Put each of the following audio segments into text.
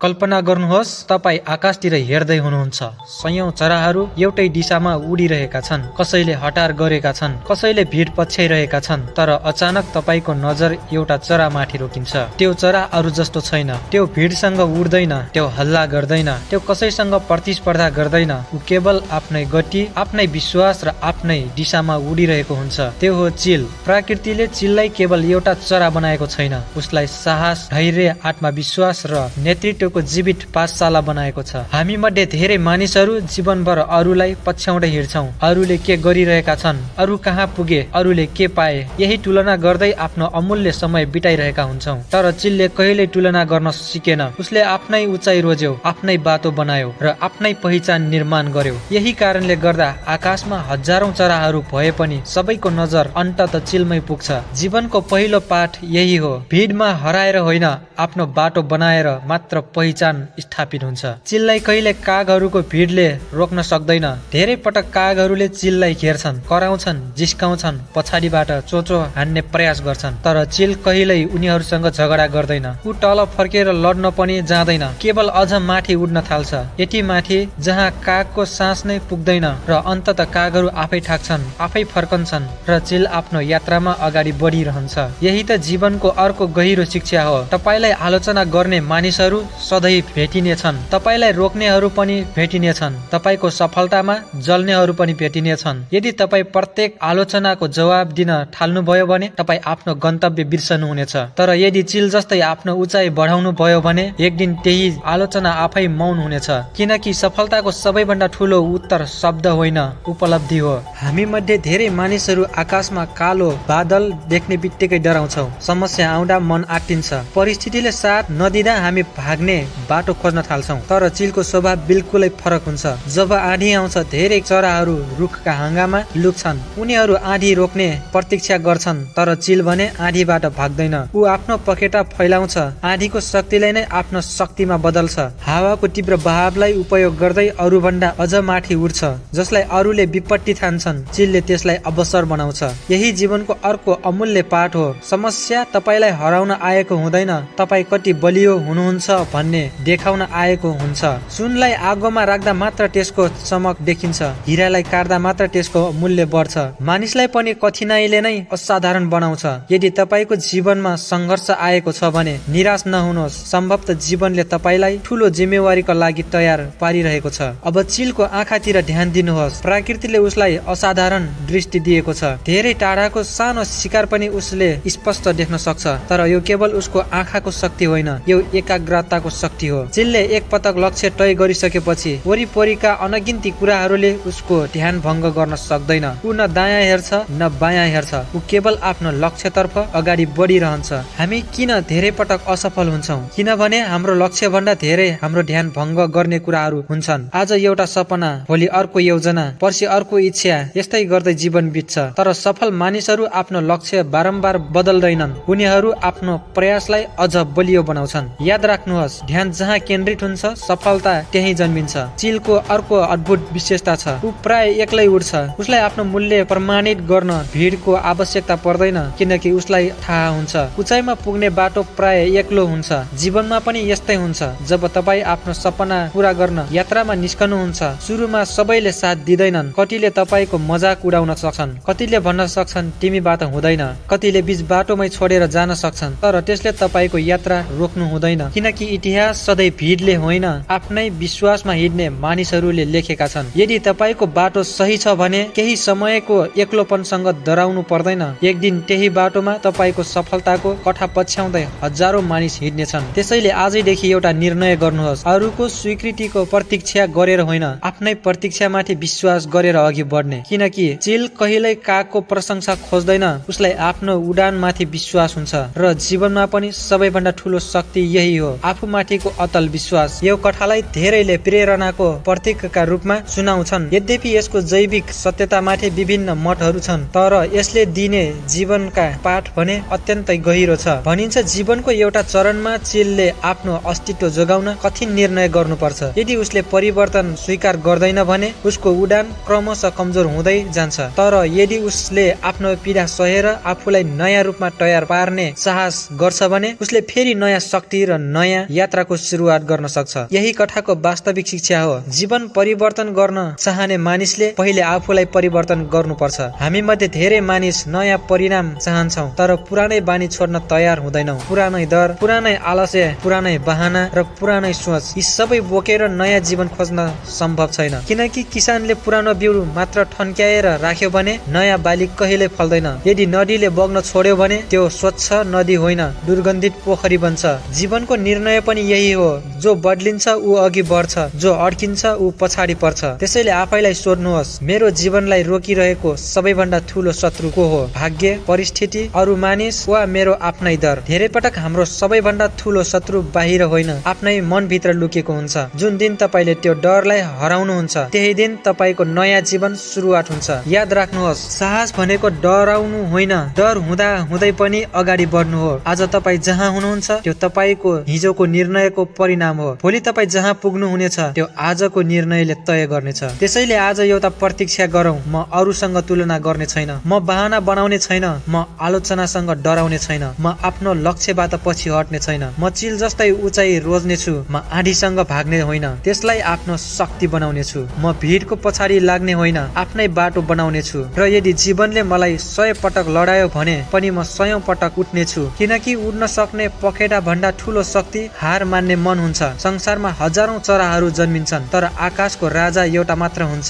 कल्पना गर्नुहोस् तपाई आकाशतिर हेर्दै हुनुहुन्छ। सयौं चराहरू एउटै दिशामा उडिरहेका छन्। कसैले हटार गरेका छन्, कसैले भिड पछ्याइरहेका छन्। तर अचानक तपाईको नजर एउटा चरामाथि रोकिन्छ। त्यो चरा अरू जस्तो छैन। त्यो भिडसँग उड्दैन, त्यो हल्ला गर्दैन, त्यो कसैसँग प्रतिस्पर्धा गर्दैन। ऊ केवल आफ्नै गति, आफ्नै विश्वास र आफ्नै दिशामा उडिरहेको हुन्छ। त्यो हो चिल। प्रकृतिले चिललाई केवल एउटा चरा बनाएको छैन, उसलाई साहस, धैर्य, आत्मविश्वास र नेतृत्व को जीवित पाठशाला बनाएको छ। हामी मध्ये धेरै मानिसहरू जीवनभर अरूलाई पछ्याउँदै हिँड्छौं। अरूले के गरिरहेका छन्, अरू कहाँ पुगे, अरूले के पाए, यही तुलना गर्दै आफ्नो अमूल्य समय बिताइरहेका हुन्छौं। तर चिलले कहिल्यै तुलना गर्न सिकेन। उसले आफ्नै उचाइ रोज्यो, आफ्नै बाटो बनायो र आफ्नै पहिचान निर्माण गर्यो। यही कारणले गर्दा आकाशमा हजारौं चराहरू भए पनि सबैको नजर अन्ततः चिलमै पुग्छ। जीवनको पहिलो पाठ यही हो, भिडमा हराएर होइन, आफ्नो बाटो बनाएर मात्र पहिचान स्थापित हुन्छ। चिललाई कहिले कागहरूको भिडले रोक्न सक्दैन। धेरै पटक कागहरूले चिललाई घेर्छन्, कराउँछन्, जिस्काउँछन्, पछाडिबाट चोचो हान्ने प्रयास गर्छन्। तर चिल कहिल्यै उनीहरूसँग झगडा गर्दैन। ऊ तल फर्केर लड्न पनि जाँदैन, केवल अझ माथि उड्न थाल्छ। यति माथि जहाँ कागको सास नै पुग्दैन र अन्ततः कागहरू आफै थाक्छन्, आफै फर्कन्छन् र चिल आफ्नो यात्रामा अगाडि बढिरहन्छ। यही त जीवनको अर्को गहिरो शिक्षा हो। तपाईलाई आलोचना गर्ने मानिसहरू सधैँ भेटिनेछन्, तपाईलाई रोक्नेहरू पनि भेटिनेछन्, तपाईको सफलतामा जल्नेहरू पनि भेटिनेछन्। यदि तपाई प्रत्येक आलोचनाको जवाब दिन थाल्नुभयो भने तपाई आफ्नो गन्तव्य बिर्सनुहुनेछ। तर यदि चिल जस्तै आफ्नो उचाइ बढाउनु भयो भने एक दिन त्यही आलोचना आफै मौन हुनेछ। किनकि सफलताको सबैभन्दा ठूलो उत्तर शब्द होइन, उपलब्धि हो। हामी मध्ये धेरै मानिसहरू आकाशमा कालो बादल देख्ने बित्तिकै डराउँछौं। समस्या आउँदा मन आत्तिन्छ, परिस्थितिले साथ नदिँदा हामी भाग्ने बाटो खोज्न थाल्छौं। तर चिलको स्वभाव बिल्कुलै फरक हुन्छ। जब आँधी आउँछ धेरै चराहरू रुखका हाँगामा लुक्छन्। उनीहरू आँधी रोक्ने प्रतीक्षा गर्छन्। तर चिल भने आँधीबाट भाग्दैन। ऊ आफ्नो पखेटा फैलाउँछ, आँधीको शक्तिलाई नै आफ्नो शक्तिमा बदल्छ। हावाको तीव्र बहावलाई उपयोग गर्दै अरूभन्दा अझ माथि उड्छ। जसलाई अरूले विपत्ति ठान्छन्, चिलले त्यसलाई अवसर बनाउँछ। यही जीवनको अर्को अमूल्य पाठ हो। समस्या तपाईलाई हराउन आएको हुँदैन, तपाई कति बलियो हुनुहुन्छ भन्ने देखाउन आएको हुन्छ। सुनलाई आगोमा राख्दा मात्र त्यसको चमक देखिन्छ, हिरालाई काट्दा मात्र त्यसको मूल्य बढ्छ। मानिसलाई पनि कठिनाइले नै असाधारण बनाउँछ। यदि तपाईको जीवनमा सङ्घर्ष आएको छ भने निराश नहुनुहोस्, सम्भवतः जीवनले तपाईलाई ठूलो जिम्मेवारीका लागि तयार पारिरहेको छ। अब चिलको आँखातिर ध्यान दिनुहोस्। प्रकृतिले उसलाई असाधारण दृष्टि दिएको छ। धेरै टाढाको सानो शिकार पनि उसले स्पष्ट देख्न सक्छ। तर यो केवल उसको आँखाको शक्ति होइन, यो एकाग्रताको शक्ति हो। चिलले एक पटक लक्ष्य तय गरिसकेपछि वरिपरिका अनगिन्ती कुराहरूले उसको ध्यान भङ्ग गर्न सक्दैन। ऊ न दायाँ हेर्छ न बायाँ हेर्छ, ऊ केवल आफ्नो लक्ष्यतर्फ अगाडि बढिरहन्छ। हामी किन धेरै पटक असफल हुन्छौँ? किनभने हाम्रो लक्ष्य भन्दा धेरै हाम्रो ध्यान भङ्ग गर्ने कुराहरू हुन्छन्। आज एउटा सपना, भोलि अर्को योजना, पर्सि अर्को इच्छा, यस्तै गर्दै जीवन बित्छ। तर सफल मानिसहरू आफ्नो लक्ष्य बारम्बार बदल्दैनन्, उनीहरू आफ्नो प्रयासलाई अझ बलियो बनाउँछन्। याद राख्नुहोस्, ध्यान जहाँ केन्द्रित हुन्छ सफलता त्यही जन्मिन्छ। चिलको अर्को अद्भुत विशेषता छ, ऊ प्राय एक्लै उड्छ। उसलाई आफ्नो मूल्य प्रमाणित गर्न भिडको आवश्यकता पर्दैन, किनकि उसलाई थाहा हुन्छ उचाइमा पुग्ने बाटो प्राय एक्लो हुन्छ। जीवनमा पनि यस्तै हुन्छ। जब तपाई आफ्नो सपना पूरा गर्न यात्रामा निस्कनुहुन्छ, सुरुमा सबैले साथ दिँदैनन्। कतिले तपाईको मजाक उडाउन सक्छन्, कतिले भन्न सक्छन् तिमीबाट हुँदैन, कतिले बीच बाटोमै छोडेर जान सक्छन्। तर त्यसले तपाईको यात्रा रोक्नु हुँदैन, किनकि इतिहास सधैँ भिडले होइन, आफ्नै विश्वासमा हिँड्ने मानिसहरूले लेखेका छन्। यदि तपाईको बाटो सही छ भने केही समयको एक्लोपनसँग डराउनु पर्दैन। एक दिन त्यही बाटोमा तपाईको सफलताको कथा पछ्याउँदै हजारौं मानिस हिँड्नेछन्। त्यसैले आजैदेखि एउटा निर्णय गर्नुहोस्, अरूको स्वीकृतिको प्रतीक्षा गरेर होइन, आफ्नै प्रतीक्षामाथि विश्वास गरेर अघि बढ्ने। किनकि चिल कहिल्यै कागको प्रशंसा खोज्दैन, उसलाई आफ्नो उडानमाथि विश्वास हुन्छ। र जीवनमा पनि सबैभन्दा ठूलो शक्ति यही हो, आफूमाथिको अतल विश्वास। यो कथालाई धेरैले प्रेरणाको प्रतीकका रूपमा सुनाउँछन्। यद्यपि यसको जैविक सत्यतामाथि विभिन्न मतहरू छन्, तर यसले दिने जीवनका पाठ भने अत्यन्तै गहिरो छ। भनिन्छ जीवनको एउटा चरणमा चिलले आफ्नो अस्तित्व जोगाउन कठिन निर्णय गर्नुपर्छ। यदि उसले परिवर्तन स्वीकार गर्दैन भने उसको उडान क्रमशः कमजोर हुँदै जान्छ। तर यदि उसले आफ्नो पीडा सहेर आफूलाई नयाँ रूपमा तयार पार्ने साहस गर्छ भने उसले फेरि नयाँ शक्ति र नयाँ यात्राको सुरुवात गर्न सक्छ। यही कथाको वास्तविक शिक्षा हो। जीवन परिवर्तन गर्न चाहने मानिसले पहिले आफूलाई परिवर्तन गर्नुपर्छ। हामी मध्ये धेरै मानिस नयाँ परिणाम चाहन्छौ तर पुरानै बानी छोड्न तयार हुँदैनौ। पुरानै डर, पुरानै आलस्य, पुरानै बहाना र पुरानै सोच यी सबै बोकेर नयाँ जीवन खोज्न सम्भव छैन। किनकि किसानले पुरानो बिउ मात्र ठन्क्याएर राख्यो भने नयाँ बाली कहिले फल्दैन। यदि नदीले बग्न छोड्यो भने त्यो स्वच्छ नदी होइन, दुर्गन्धित पोखरी बन्छ। जीवनको निर्णय पनि यही हो। जो बदलिन्छ ऊ अघि बढ्छ, जो अड्किन्छ ऊ पछाडि पर्छ। त्यसैले आफैलाई सोध्नुहोस्, मेरो जीवनलाई रोकिरहेको सबैभन्दा ठुलो शत्रु को हो? भाग्य, परिस्थिति, अरू मानिस वा मेरो आफ्नै डर? धेरै पटक हाम्रो सबैभन्दा ठुलो शत्रु बाहिर होइन, आफ्नै मनभित्र लुकेको हुन्छ। जुन दिन तपाईले त्यो डरलाई हराउनुहुन्छ त्यही दिन तपाईको नयाँ जीवन सुरुवात हुन्छ। याद राख्नुहोस्, साहस भनेको डराउनु होइन, डर हुँदा हुँदै पनि अगाडि बढ्नु हो। आज तपाई जहाँ हुनुहुन्छ त्यो तपाईको हिजोको निर्णयको परिणाम हो। भोलि तपाई जहाँ पुग्नु हुनेछ त्यो आजको निर्णयले तय गर्नेछ। त्यसैले आज एउटा प्रतीक्षा गरौँ, म अरूसँग तुलना गर्ने छैन, म बहाना बनाउने छैन, म आलोचनासँग डराउने छैन, म आफ्नो लक्ष्यबाट पछि हट्ने छैन, म चिल जस्तै उचाइ रोज्ने छु, म आँधीसँग भाग्ने होइन, त्यसलाई आफ्नो शक्ति बनाउने छु, म भिडको पछाडि लाग्ने होइन, आफ्नै बाटो बनाउने छु। र यदि जीवनले मलाई 100 पटक लडायो भने पनि म 100औं पटक उठ्ने छु। किनकि उड्न सक्ने पखेटा भन्दा ठुलो शक्ति हार मान्ने मन हुन्छ। संसारमा हजारौं चराहरू जन्मिन्छन् तर आकाशको राजा एउटा मात्र हुन्छ।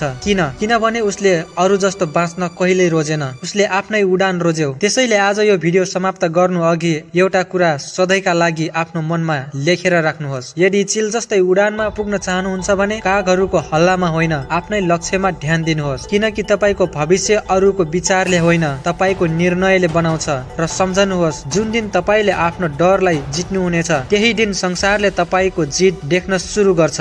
किनभने उसले अरू जस्तो बाँच्न कहिल्यै रोजेन, उसले आफ्नै उडान रोज्यो। त्यसैले आज यो भिडियो समाप्त गर्नु अघि एउटा कुरा सधैँका लागि आफ्नो मनमा लेखेर राख्नुहोस्। यदि चिल जस्तै उडानमा पुग्न चाहनुहुन्छ भने कागहरूको हल्लामा होइन, आफ्नै लक्ष्यमा ध्यान दिनुहोस्। किनकि तपाईको भविष्य अरूको विचारले होइन, तपाईको निर्णयले बनाउँछ। र सम्झनुहोस्, जुन दिन तपाईले आफ्नो डरलाई जित्नुहुनेछ त्यही दिन संसारले तपाईको जित देख्न सुरु गर्छ।